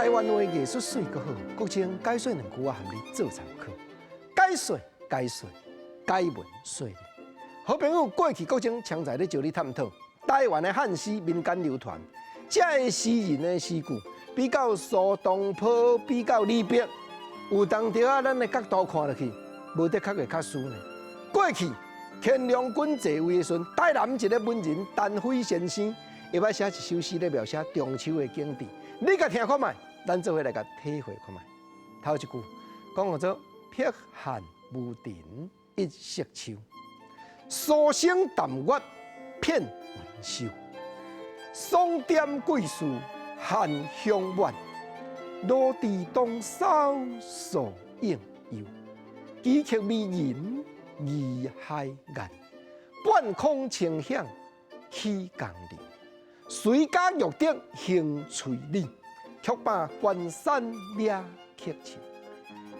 台灣話藝術媠閣好，國清解說兩句我含你做參考。解說解說解文說理。好朋友，過去國清常在咧招你探討台灣的漢詩民間流傳，這个詩人的詩句比較蘇東坡，比較李白，有當時仔咱的角度看落去，無的確會較輸呢。過去乾隆君在位的時陣，台南一个文人陳輝先生，伊捌寫一首詩咧描寫中秋的景致。你共聽看覓，咱做伙來共體會看覓。頭一句講叫做碧寒無塵一色秋，疏星淡月片雲秀，霜點桂樹寒香滿，露滴冬梢樹影幽。奇曲迷人疑海岸，半空清響起江流。隨家玉笛行吹里，卻把關山掠客愁。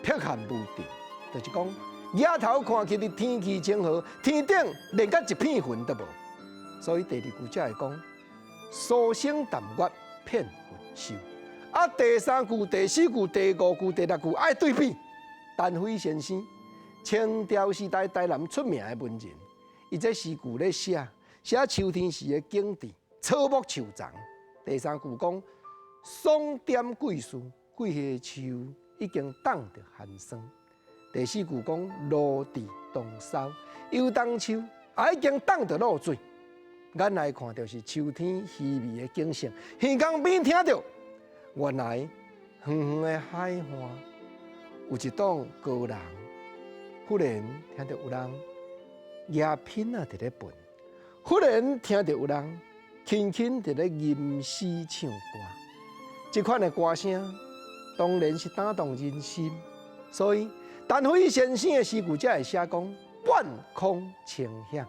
碧寒無塵，就是講額頭看起來天氣真好，天頂連佮一片雲都無。所以第二句才會講疏星淡月片雲秀。啊，第三句、第四句、第五句、第六句愛對比。陳輝先生，清朝時代台南出名的文人，伊這詩句咧寫寫秋天時的景致，草木樹叢。第三句講霜點桂樹，桂的樹已經凍著寒霜。第四句講露滴冬梢，油桐樹也已經凍著露水。咱來看著是秋天稀微的景色，耳空邊聽著，原來遠遠的海岸有一棟高樓，忽然聽著有人舉瓶仔佇咧歕，忽然聽著有人輕輕佇咧吟詩唱歌，這款的歌聲當然是打動人心，所以陳輝先生的詩句才會寫講半空清響，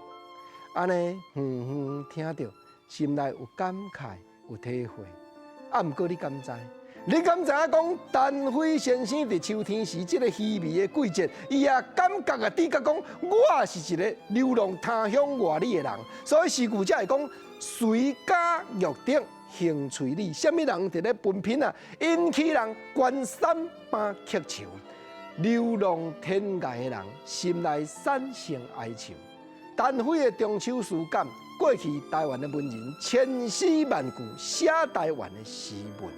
按呢遠遠聽著，心內有感慨，有體會。啊，毋過你敢知？你敢知影講陳輝先生佇秋天時這个稀微的季節，伊也感覺啊，直覺講我是一个流浪他鄉外里的人，所以詩句才會講隨家玉笛行吹里，啥物人佇咧歕瓶仔？引起人關山搬客愁，流浪天涯的人心內產生哀愁。陳輝的中秋詩感，過去台灣的文人千詩萬句寫台灣的詩文。